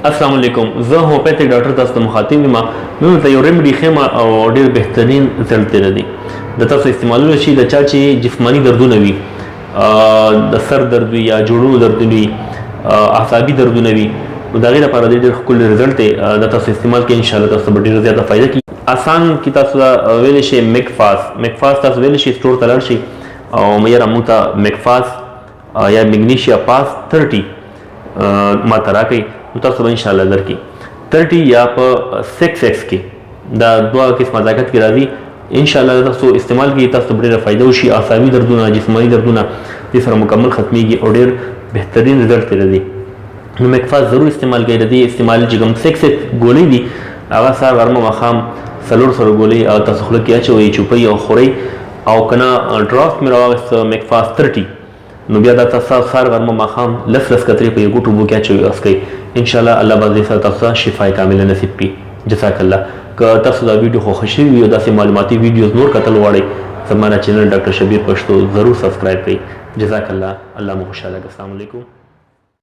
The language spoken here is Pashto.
السلام علیکم، زه هومیوپیتک ډاکټر تاسو ته مخاطب یم. نن ته یو ریمډي ښیم او ډیر بهترین رزلټ دی لري، د تاسو استعمالول شي. د چا چې جسماني دردونه وي، د سر درد وي یا جوړونو دردونه وي، اعصابي دردونه وي، نو د هغې لپاره ډېر ښکلی رزلټ دی. د تاسو استعمال کړئ، انشاءالله تاسو به ډېره زیاته فایده کوي. اسان کې تاسو ویلی شئ میکفاس، میکفاس تاسو ویلی شئ. سټور ته لاړ شئ او یاره موږ ته میکفاس یا میګنیشیا پاس 30 ما ته راکړئ، نو تاسو به انشاءالله درکړي. 30 یا په 6 ایکس کې، دا دوه قسمه طاقت کې راځي. انشاءالله تاسو استعمال کړئ، تاسو به ډېره فایده وشي. اعصابي دردونه، جسماني دردونه دې سره مکمل ختمیږي او ډېر بهترین رزلټ ترې راځي. نو میکفاس ضرور استعمال کړئ. د دې استعمال چې کوم 6 ایکس ګولۍ دي، هغه سهار، غرمه، ماښام څلور څلور ګولۍ هغه تاسو خوله کې اچوئ، چوپئ او خورئ. او که نه ډرافټ مې راواخیسته میکفاس 30، نو بیا دا تاسو سهار، غرمه، ماښام لس لس قطرې په یو ګوټ اوبو کې اچوئ او څکئ. انشاءالله الله به دې سره تاسو ته شفای کامله نصیب کړي. جزاک الله. که تاسو دا ویډیو خوښ شوي وي او داسې معلوماتي ویډیوز نور کتل غواړئ، زما چینل ډاکټر شبیر پښتو ضرور سبسکرایب کړئ. جزاک الله، الله مو خوشحاله. السلام علیکم.